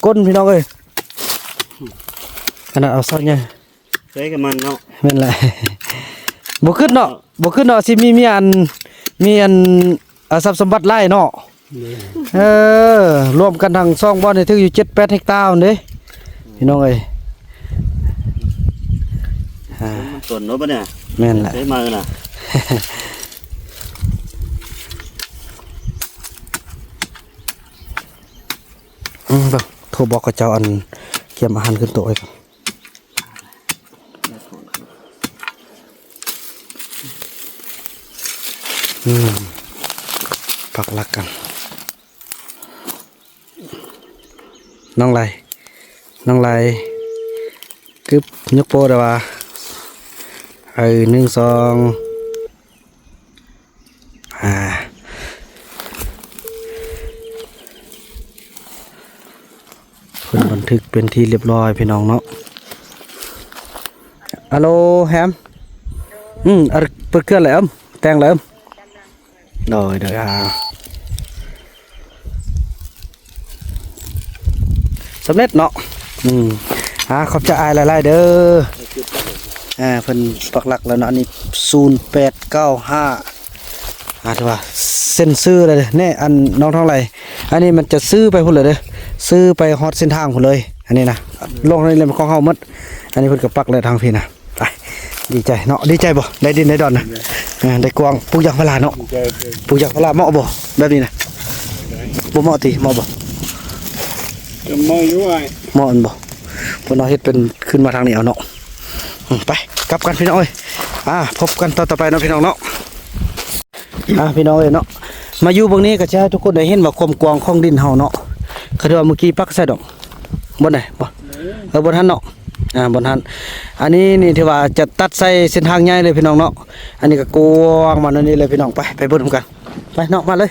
ກົ້ນພີ່ນ້ອງເອີຍ ຂະໜາດເອົາເສົາໃຫຍ່ ເຄີຍກັບມັນເນາະ ແມ່ນແຫຼະ ບໍ່ຄິດເນາະ ບໍ່ຄິດເນາະ ຊິມີ ມີອັນ ມີອັນ ອ່າ ຊັບສົມບັດຫຼາຍເນາະ ເອີ ລວມກັນທັງສອງບ່ອນນີ້ຖືກຢູ່ເຈັດແປດເຮັກຕາພຸ້ນເດ້ ພີ່ນ້ອງເອີຍ ອ່າ ມັນຕົນເນາະບັດນີ້ ແມ່ນແຫຼະ ເຄີຍມານະ ອືມ ໂທບອກເຂົາເຈົ້າ ອັນ ກຽມອາຫານຂຶ້ນໂຕະໄວ້ກ່ອນ. ອືມ ປັກຫຼັກກັນ ນ້ອງໄຫຼ ນ້ອງໄຫຼ ກຶບ ຍົກໂປ້ໄດ້ວ່າ ເອີ ໜຶ່ງ ສອງ ອ່າ ເພິ່ນບັນທຶກເປັນທີ່ລຽບຮ້ອຍພີ່ນ້ອງເນາະ. ອາໂລ ແຮມ ອືມ ເປີດເຄື່ອນແລ້ວ ແຕ່ງແລ້ວ ໂດຍ ໂດຍ ອ່າ ສຳເລັດເນາະ ອືມ ອ່າ ຂອບໃຈອ້າຍຫຼາຍໆເດີ ອ່າ ເພິ່ນປັກຫຼັກແລ້ວເນາະ ອັນນີ້ ສູນແປດເກົ້າຫ້າ ອ່າ ຖືວ່າເຊັນຊື່ແລ້ວເດ້ ແນ່ ອັນນ້ອງທອງໄຫຼ ອັນນີ້ມັນຈະຊື່ໄປພຸ້ນເລີຍເດີ ຊື່ໄປຮອດເສັ້ນທາງພຸ້ນເລີຍ ອັນນີ້ນະ ລົງນີ້ແລ້ວຂອງເຮົາໝົດ ອັນນີ້ເພິ່ນກໍປັກແລ້ວທາງພີ້ນະ. ໄປ ດີໃຈເນາະ ດີໃຈບໍ່ ໄດ້ດິນໄດ້ດອນນະ ເອີ ໄດ້ກວ້າງ ປູກຢາງພາລາເນາະ ປູກຢາງພາລາເໝາະບໍ່ ແບບນີ້ນະ ບໍ່ເໝາະຕິ ເໝາະບໍ່ ເໝາະຢູ່ອ້າຍ ເໝາະແມ່ນບໍ່ ເພິ່ນເອົາເຮັດເປັນຂຶ້ນມາທາງນີ້ເອົາເນາະ ອືມ ໄປ ກັບກັນພີ່ນ້ອງເອີຍ ອ່າ ພົບກັນຕອນຕໍ່ໄປເນາະ ພີ່ນ້ອງເນາະ ອ່າ ພີ່ນ້ອງເອີຍເນາະ ມາຢູ່ເບິ່ງນີ້ກໍຈະໃຫ້ທຸກຄົນໄດ້ເຫັນວ່າຄວາມກວ້າງຂອງດິນເຮົາເນາະ ຄືທີ່ວ່າມື້ກີ້ປັກໃສ່ດອກ ບ່ອນໃດ ບໍ່ ເອີ ບ່ອນຫັ້ນເນາະ ອ່າ ບ່ອນຫັ້ນ. ອັນນີ້ນີ້ຖືວ່າຈະຕັດໃສ່ເສັ້ນທາງໃຫຍ່ເລີຍພີ່ນ້ອງເນາະ. ອັນນີ້ກໍກວ້າງມາແນວນີ້ເລີຍພີ່ນ້ອງ. ໄປ ໄປເບິ່ງນຳກັນ. ໄປເນາະ ມາເລີຍ.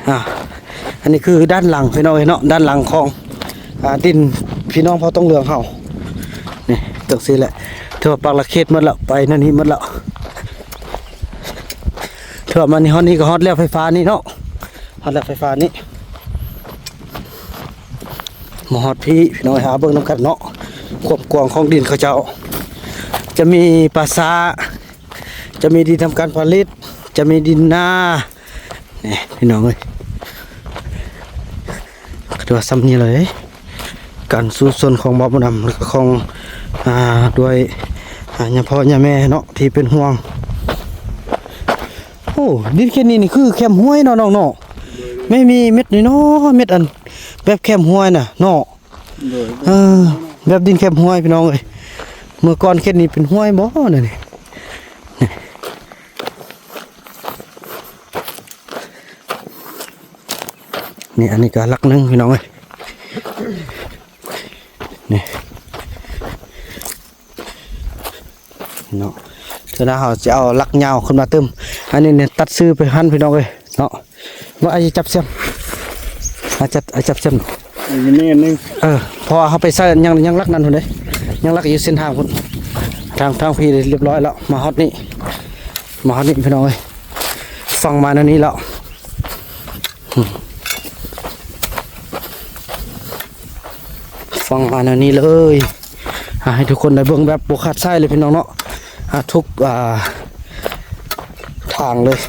ອ່າ ອັນນີ້ຄືດ້ານຫຼັງພີ່ນ້ອງເອີຍເນາະ, ດ້ານຫຼັງຂອງ ອ່າ ດິນພີ່ນ້ອງເຜົ່າຕົງເຫຼືອງເຮົາ. ນີ້ ຈັ່ງຊີ້ແຫຼະ. ຖືວ່າປັກຫຼັກເຂດໝົດແລ້ວ, ໄປແນວນີ້ໝົດແລ້ວ. ຖືວ່າມານີ້ ຮອດນີ້ກໍຮອດແລ້ວໄຟຟ້ານີ້ເນາະ, ຮອດແລ້ວໄຟຟ້ານີ້. ມາຮອດພີ້ພີ່ນ້ອງ, ຫາເບິ່ງນຳກັນເນາະ ຄວາມກວ້າງຂອງດິນເຂົາເຈົ້າ. ຈະມີປ່າຊ້າ, ຈະມີດິນທຳການຜະລິດ, ຈະມີດິນນາ. ນີ້ພີ່ນ້ອງເອີຍ, ກໍຖືວ່າສ່ຳນີ້ເລີຍ. ການສູ້ຊົນຂອງບ່າວບຸນນຳ ແລະ ຂອງ ອ່າ ດ້ວຍ ອ່າ ຍາພໍ່ຍາແມ່ເນາະ ທີ່ເປັນຫ່ວງ. ໂອ້ ດິນເຂດນີ້ນີ້ຄືແຄມຫ້ວຍເນາະນ້ອງເນາະ. ແມ່ນມີເມັດນ້ອຍໆ ເມັດອັນແບບແຄມຫ້ວຍນະເນາະ. ໂດຍ ເອີ ແບບດິນແຄມຫ້ວຍພີ່ນ້ອງເອີຍ. ເມື່ອກ່ອນເຂດນີ້ເປັນຫ້ວຍບໍ່ ແນວນີ້. ນີ້ ອັນນີ້ກໍຫຼັກໜຶ່ງພີ່ນ້ອງເອີຍ. ນີ້ເນາະ, ເທື່ອໜ້າເຮົາຈະເອົາຫຼັກຍາວຂຶ້ນມາຕື່ມ. ອັນນີ້ນີ້ຕັດຊື່ໄປຫັ້ນພີ່ນ້ອງເອີຍເນາະ. ວ່າອາດຈະຈັບສ່ຽມ ອາດຈະ ອາດຈັບສ່ຽມ ນີ້ອັນໜຶ່ງ. ເອີ ເພາະວ່າເຮົາໄປໃສ່ຍັງ ຍັງຫຼັກນັ້ນພຸ້ນເດ້, ຍັງຫຼັກຢູ່ເສັ້ນທາງພຸ້ນ. ທາງ ທາງພີ້ລຽບຮ້ອຍແລ້ວ, ມາຮອດນີ້ ມາຮອດນີ້ພີ່ນ້ອງເອີຍ. ຝັ່ງມາແນວນີ້ແລ້ວ, ຝັ່ງມາແນວນີ້ເລີຍ. ອ່າ ໃຫ້ທຸກຄົນໄດ້ເບິ່ງແບບບໍ່ຂາດສາຍເລີຍພີ່ນ້ອງເນາະ. ອ່າ ທຸກ ອ່າ ທາງເລີຍ.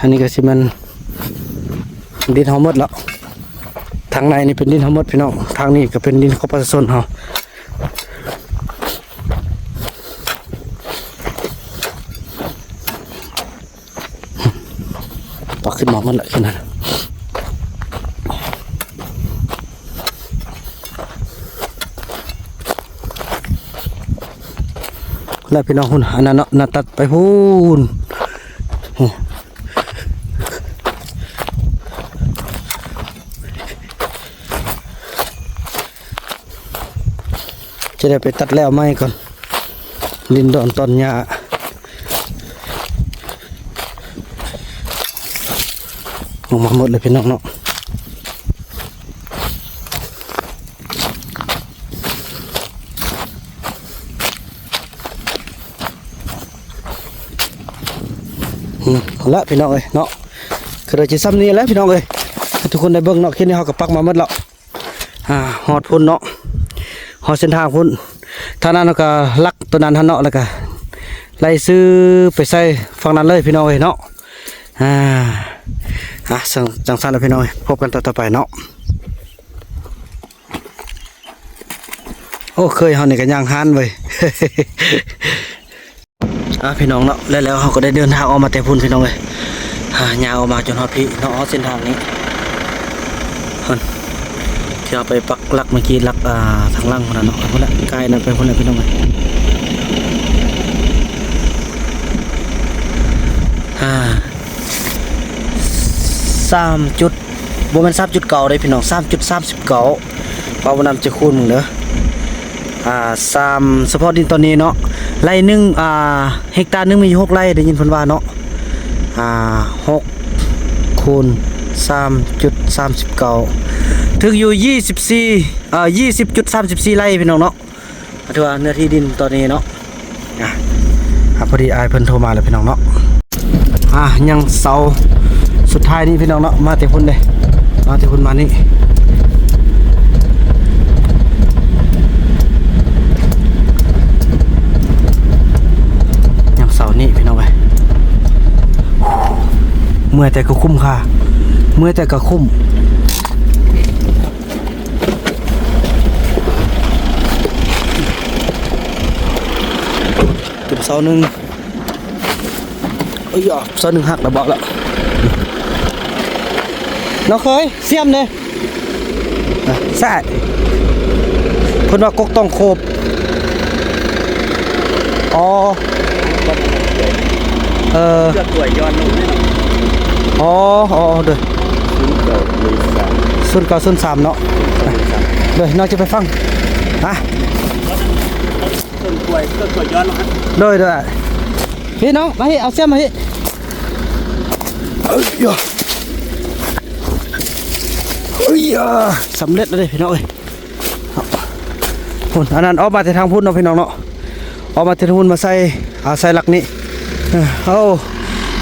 ອັນນີ້ກໍຊິແມ່ນດິນເຮົາໝົດແລ້ວ, ທາງໃນນີ້ເປັນດິນເຮົາໝົດພີ່ນ້ອງ, ທາງນີ້ກໍເປັນດິນຂອງປະຊາຊົນເຮົາ. ປັກຂຶ້ນມາໝົດແລ້ວ ຂຶ້ນນັ້ນ. ແລ້ວພີ່ນ້ອງພຸ້ນ ອັນນັ້ນເນາະ ນະຕັດໄປພຸ້ນ. ຈະໄດ້ໄປຕັດແລ້ວໃໝ່ກ່ອນ, ດິນດອນຕອນຫຍ້າອອກມາໝົດເລີຍພີ່ນ້ອງເນາະ. ອືມ ເອົາລະພີ່ນ້ອງເອີຍເນາະ, ກໍໄດ້ຊິຊ່ຳນີ້ແຫຼະພີ່ນ້ອງເອີຍ ໃຫ້ທຸກຄົນໄດ້ເບິ່ງເນາະ. ຄລິບນີ້ເຮົາກໍປັກມາໝົດແລ້ວ. ອ່າ ຮອດພຸ້ນເນາະ, ຮອດເສັ້ນທາງພຸ້ນ. ທາງນັ້ນເຮົາກໍລັກຕົວນັ້ນຫັ້ນເນາະ, ແລ້ວກໍໄລ່ຊື່ໄປໃສ່ຝັ່ງນັ້ນເລີຍພີ່ນ້ອງເອີຍເນາະ. ອ່າ ອ່າ ຈັ່ງ ຈັ່ງຊັ້ນລະພີ່ນ້ອງເອີຍ, ພົບກັນຕອນຕໍ່ໄປເນາະ. ໂອ້ ເຄີຍເຮົານີ້ກໍຍ່າງຮ້ານເວີຍ. ອ່າ ພີ່ນ້ອງເນາະ, ແລ້ວ ແລ້ວເຮົາກໍໄດ້ເດີນທາງອອກມາແຕ່ພຸ້ນພີ່ນ້ອງເອີຍ. ອ່າ ຍ່າງອອກມາຈົນຮອດພີ້ເນາະ, ຮອດເສັ້ນທາງນີ້ ເພິ່ນ ທີ່ເຮົາໄປປັກຫຼັກເມື່ອກີ້, ຫຼັກ ອ່າ ທາງຫຼັງພຸ້ນນະເນາະ, ພຸ້ນນະ ກາຍນັ້ນໄປພຸ້ນນະພີ່ນ້ອງເອີຍ. ອ່າ ສາມຈຸດ ບໍ່ແມ່ນສາມຈຸດເກົ້າເດ້ພີ່ນ້ອງ, ສາມຈຸດສາມສິບເກົ້າ. ວ່າບໍ່ນຳຈະຄູນເບິ່ງເດີ. ອ່າ ສາມ ສະເພາະດິນຕອນນີ້ເນາະ, ໄຮ່ໜຶ່ງ ອ່າ ເຮັກຕາໜຶ່ງມີຢູ່ຫົກໄຮ່ ໄດ້ຍິນເພິ່ນວ່າເນາະ. ອ່າ ຫົກ ຄູນ ສາມຈຸດສາມສິບເກົ້າ ຖືກຢູ່ ຊາວສີ່ ເອີ ຊາວສີ່ຈຸດສາມສິບສີ່ໄຮ່ພີ່ນ້ອງເນາະ. ຖືວ່າເນື້ອທີ່ດິນຕອນນີ້ເນາະ. ອ່ະ ອ່ະ ພໍດີອ້າຍເພິ່ນໂທມາແລ້ວພີ່ນ້ອງເນາະ. ອ່ະ ຍັງເສົາສຸດທ້າຍນີ້ພີ່ນ້ອງເນາະ, ມາແຕ່ພຸ້ນເດ້, ມາແຕ່ພຸ້ນມານີ້. ຍັງເສົານີ້ພີ່ນ້ອງເອີຍ. ເມື່ອຍແຕ່ກໍຄຸ້ມຄ່າ, ເມື່ອຍແຕ່ກໍຄຸ້ມ. ເປັນເສົາໜຶ່ງ. ເອີຍ ເສົາໜຶ່ງຫັກລະບາດລະ. ນ້ອງເຂີຍ ສຽມເດ້. ອ່ະ ໃຊ່ ເພິ່ນວ່າກົກຕ້ອງໂຄບ. ອໍ ເອີ ເກືອບຕົວຍ້ອນລົງແນ່ນອນ. ອໍ ອໍ ໂດຍ ສູນເກົ້າສູນສາມ ເນາະ. ໂດຍ ນ້ອງຈະໄປຟັງ ອ່ະ. ໂດຍ ໂດຍ ພີ່ນ້ອງ ມາພີ່ ເອົາເຊຍມາພີ່ ເອີຍ ເອີຍ ສຳເລັດແລ້ວເດ້ພີ່ນ້ອງເອີຍ. ພຸ້ນ ອັນນັ້ນອອກມາແຕ່ທາງພຸ້ນເນາະພີ່ນ້ອງເນາະ ອອກມາແຕ່ທາງພຸ້ນມາໃສ່ ອາ ໃສ່ຫຼັກນີ້. ເອີ ເອົາ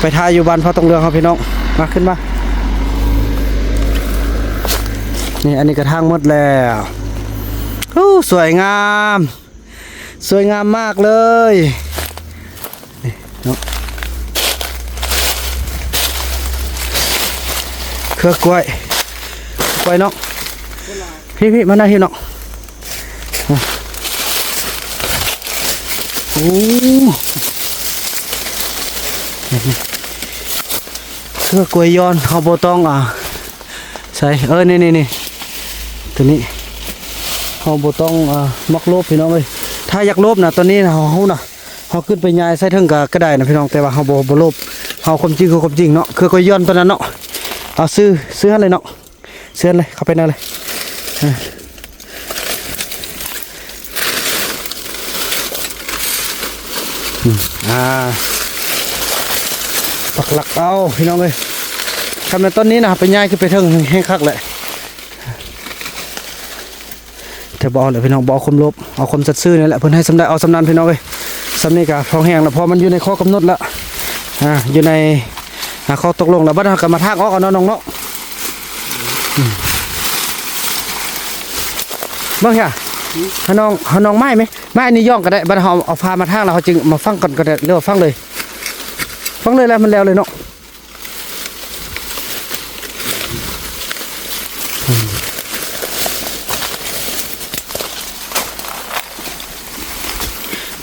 ໄປຖ່າຍຢູ່ບ້ານພໍ່ຕົງເຫຼືອງເຮົາພີ່ນ້ອງ. ມາ ຂຶ້ນມາ ນີ້ ອັນນີ້ກະທາງໝົດແລ້ວ. ໂອ້ ສວຍງາມ ສວຍງາມມາກເລີຍ. ນີ້ເນາະ ເຄືອກ້ວຍ ກ້ວຍເນາະ ພີ່ໆ ມາໜ້າພີ່ເນາະ. ໂອ້ ເຄືອກ້ວຍຍ້ອນ ເຮົາບໍ່ຕ້ອງ ອ່າ ໃສ່ ເອີ ນີ້ໆ ໂຕນີ້ ເຮົາບໍ່ຕ້ອງ ອ່າ ມັກໂລບພີ່ນ້ອງເອີຍ. ຖ້າຢາກໂລບນະ ຕອນນີ້ນະ ເຮົາຮູ້ນະ ເຮົາຂຶ້ນໄປຍາຍໃສ່ເທິງກະ ກະໄດ້ນະພີ່ນ້ອງ ແຕ່ວ່າເຮົາບໍ່ ບໍ່ໂລບ ເຮົາຄວາມຈິງຄືຄວາມຈິງເນາະ. ເຄືອກ້ວຍຍ້ອນຕອນນັ້ນເນາະ ເອົາ ຊື້ ຊື້ຫັ້ນເລີຍເນາະ ຊື້ຫັ້ນເລີຍ ເຂົ້າໄປໃນເລີຍ. ອາ ອືມ ອ່າ ປັກຫຼັກເອົາພີ່ນ້ອງເອີຍ. ຄັນແມ່ນຕອນນີ້ນະ ໄປຍາຍຂຶ້ນໄປເທິງແຮງຄັກແຫຼະ. ແຕ່ບໍ່ເອົາແຫຼະພີ່ນ້ອງ ບໍ່ເອົາຄວາມໂລບ ເອົາຄວາມສັດຊື່ນີ້ແຫຼະ ເພິ່ນໃຫ້ສ່ຳໃດເອົາສ່ຳນັ້ນພີ່ນ້ອງເອີຍ. ສ່ຳນີ້ກະພໍແຮງລະ ເພາະມັນຢູ່ໃນຂໍ້ກຳນົດລະ ອ່າ ຢູ່ໃນ ອ່າ ຂໍ້ຕົກລົງລະ. ບັດເຮົາກະມາຖາກອອກເອົາເນາະນ້ອງເນາະ. ອືມ ເບິ່ງຫາ ຫືມ ຫານ້ອງ ຫານ້ອງໄມ້ໄໝ ໄມ້ອັນນີ້ຢ່ອງກະໄດ້. ບັດເຮົາເອົາ ເອົາຝາມາຖາກລະ ເຮົາຈຶ່ງມາຝັງກ່ອນກະໄດ້ ຫຼືວ່າຝັງເລີຍ ຝັງເລີຍລະ ມັນແລ້ວເລີຍເນາະ.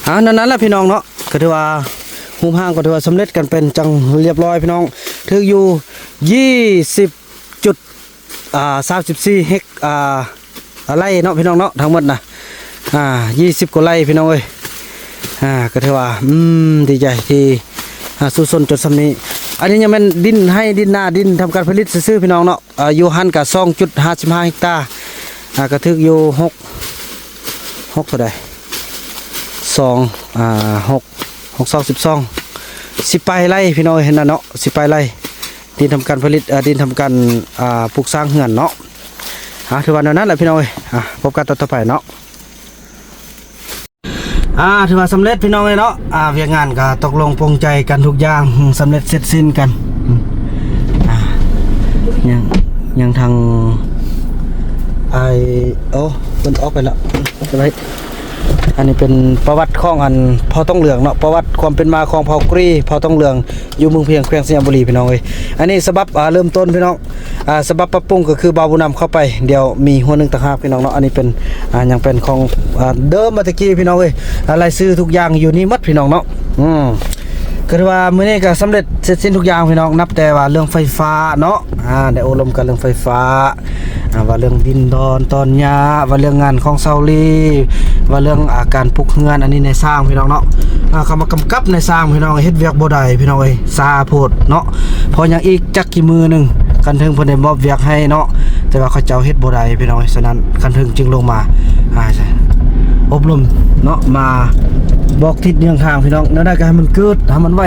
ອ່າ ນັ້ນ ນັ້ນແຫຼະພີ່ນ້ອງເນາະ ກະຖືວ່າຮູບຮ່າງກະຖືວ່າສຳເລັດກັນເປັນຈັ່ງຮຽບຮ້ອຍພີ່ນ້ອງ. ຖືກຢູ່ ຍີ່ສິບຈຸດ ອ່າ ສາມສິບສີ່ເຮັກ ອ່າ ໄຮ່ເນາະພີ່ນ້ອງເນາະ ທັງໝົດນະ ອ່າ ຍີ່ສິບກວ່າໄຮ່ພີ່ນ້ອງເອີຍ. ອ່າ ກະຖືວ່າ ອືມ ດີໃຈທີ່ ອ່າ ສູ້ຊົນຈົນສ່ຳນີ້. ອັນນີ້ຍັງແມ່ນດິນໄຮ່ ດິນນາ ດິນທຳການຜະລິດຊື່ໆ ພີ່ນ້ອງເນາະ. ອ່າ ຢູ່ຫັ້ນກະສອງຈຸດຫ້າສິບຫ້າເຮັກຕາ ອ່າ ກະຖືກຢູ່ຫົກ ຫົກເທົ່າໃດ ສອງ ອ່າ ຫົກ ຫົກສອງສິບສອງ ສິບປາຍໄຮ່ພີ່ນ້ອງເອີຍ ຫັ້ນນະເນາະ ສິບປາຍໄຮ່. ດິນທຳການຜະລິດ ເອີ ດິນທຳການ ອ່າ ປູກສ້າງເຮືອນເນາະ. ອ່າ ຖືວ່າແນວນັ້ນແຫຼະພີ່ນ້ອງເອີຍ. ອ່າ ພົບກັນຕອນຕໍ່ໄປເນາະ. ອ່າ ຖືວ່າສຳເລັດພີ່ນ້ອງເອີຍເນາະ. ອ່າ ວຽກງານກະຕົກລົງປົງໃຈກັນທຸກຢ່າງ ສຳເລັດເສັດສິ້ນກັນ. ອ່າ ຍັງ ຍັງທາງ ອ້າຍ ໂອ້ ເພິ່ນອອກໄປແລ້ວ. ໄວ້ ອັນນີ້ເປັນປະຫວັດຂອງອັນພໍ່ຕົງເຫຼືອງເນາະ ປະຫວັດຄວາມເປັນມາຂອງເຜົ່າກຣີ ເຜົ່າຕົງເຫຼືອງ ຢູ່ເມືອງພຽງ ແຂວງໄຊຍະບູລີ ພີ່ນ້ອງເອີຍ. ອັນນີ້ສະບັບ ອ່າ ເລີ່ມຕົ້ນ ພີ່ນ້ອງ ອ່າ ສະບັບປັບປຸງກະຄືບ່າວບຸນນຳເຂົ້າໄປ ດຽວມີຫົວໜຶ່ງຕ່າງຫາກ ພີ່ນ້ອງເນາະ. ອັນນີ້ເປັນ ອ່າ ຍັງເປັນຂອງ ອ່າ ເດີມມາແຕ່ກີ້ ພີ່ນ້ອງເອີຍ. ອ່າ ລາຍຊື່ທຸກຢ່າງຢູ່ນີ້ໝົດ ພີ່ນ້ອງເນາະ. ອືມ ກະຖືວ່າມື້ນີ້ກະສຳເລັດເສັດສິ້ນທຸກຢ່າງ ພີ່ນ້ອງ ນັບແຕ່ວ່າເລື່ອງໄຟຟ້າເນາະ. ອ່າ ໄດ້ໂອ້ລົມກັນເລື່ອງໄຟຟ້າ ອ່າ ວ່າເລື່ອງດິນດອນ ຕອນຫຍ້າ ວ່າເລື່ອງງານຂອງເຊົາລີ ວ່າເລື່ອງ ອ່າ ການປຸກເຮືອນ ອັນນີ້ນາຍຊ່າງ ພີ່ນ້ອງເນາະ. ອ່າ ເຂົາມາກຳກັບນາຍຊ່າງ ພີ່ນ້ອງ ເຮັດວຽກບໍ່ໄດ້ ພີ່ນ້ອງເອີຍ ຊ້າໂພດເນາະ. ເພາະຫຍັງອີກຈັກກີ່ມື້ໜຶ່ງ ຄັນເຖິງເພິ່ນໄດ້ມອບວຽກໃຫ້ເນາະ ແຕ່ວ່າເຂົາເຈົ້າເຮັດບໍ່ໄດ້ ພີ່ນ້ອງເອີຍ. ສະນັ້ນຄັນເຖິງຈຶ່ງລົງມາ ອ່າ ອົບຮົມເນາະ ມາບອກທິດເຍືອງທາງ ພີ່ນ້ອງ. ແນວໃດກະໃຫ້ມັນເກີດ ໃຫ້ມັນໄວ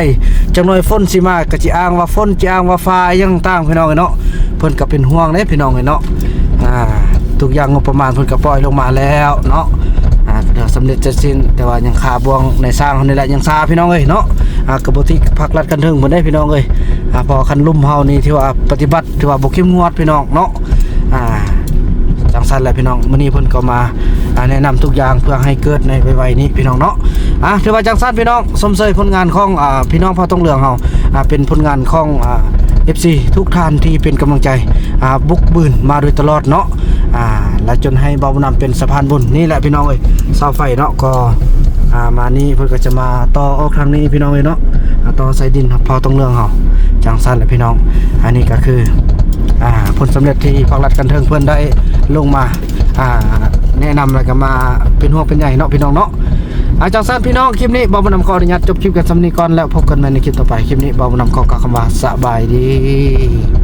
ຈັກໜ່ອຍຝົນຊິມາກະຊິອ້າງວ່າຝົນ ຊິອ້າງວ່າຟ້າ ອີ່ຫຍັງຕ່າງໆ ພີ່ນ້ອງເອີຍເນາະ. ເພິ່ນກະເປັນຫ່ວງເດ້ ພີ່ນ້ອງເອີຍເນາະ. ອ່າ ທຸກຢ່າງງົບປະມານເພິ່ນກະປ່ອຍລົງມາແລ້ວເນາະ. ອ່າ ກະຖືວ່າສຳເລັດເສັດສິ້ນ ແຕ່ວ່າຍັງຄາບ່ວງນາຍຊ່າງເຮົານີ້ແຫຼະ ຍັງຊ້າ ພີ່ນ້ອງເອີຍເນາະ. ອ່າ ກະບໍ່ຕິດພາກລັດຄັນເທິງເພິ່ນເດ້ ພີ່ນ້ອງເອີຍ. ອ່າ ເພາະວ່າຄັນລຸ່ມເຮົານີ້ຖືວ່າປະຕິບັດ ຖືວ່າບໍ່ເຂັ້ມງວດ ພີ່ນ້ອງເນາະ. ອ່າ ຈັ່ງຊັ້ນແຫຼະ ພີ່ນ້ອງ ມື້ນີ້ເພິ່ນກໍມາ ອ່າ ແນະນຳທຸກຢ່າງເພື່ອໃຫ້ເກີດໃນໄວໆນີ້ ພີ່ນ້ອງເນາະ. ອ່າ ຖືວ່າຈັ່ງຊັ້ນ ພີ່ນ້ອງ ຊົມເຊີຍຜົນງານຂອງ ອ່າ ພີ່ນ້ອງເຜົ່າຕົງເຫຼືອງເຮົາ ອ່າ ເປັນຜົນງານຂອງ ອ່າ ເອັຟຊີ ທຸກທ່ານທີ່ເປັນກຳລັງໃຈ ອ່າ ບຸກບືນມາໂດຍຕະຫຼອດເນາະ. ອ່າ ແລະ ຈົນໃຫ້ບ່າວບຸນນຳເປັນສະພານບຸນນີ້ແຫຼະ ພີ່ນ້ອງເອີຍ. ເສົາໄຟເນາະ ກໍ ອ່າ ມານີ້ເພິ່ນກໍຈະມາຕໍ່ອອກທາງນີ້ ພີ່ນ້ອງເອີຍເນາະ. ອ່າ ຕໍ່ໃສ່ດິນເຜົ່າຕົງເຫຼືອງເຮົາ ຈັ່ງຊັ້ນແຫຼະ ພີ່ນ້ອງ. ອັນນີ້ກໍຄື ອ່າ ຜົນສຳເລັດທີ່ພາກລັດຄັນເທິງເພິ່ນໄດ້ລົງມາ ອ່າ ແນະນຳ ແລ້ວກໍມາເປັນຫ່ວງເປັນໃຍເນາະ ພີ່ນ້ອງເນາະ. ອ່າ ຈັ່ງຊັ້ນ ພີ່ນ້ອງ ຄລິບນີ້ບ່າວບຸນນຳຂໍອະນຸຍາດຈົບຄລິບກັນສ່ຳນີ້ກ່ອນ ແລ້ວພົບກັນໃໝ່ໃນຄລິບຕໍ່ໄປ. ຄລິບນີ້ບ່າວບຸນນຳຂໍກ່າວຄຳວ່າສະບາຍດີ.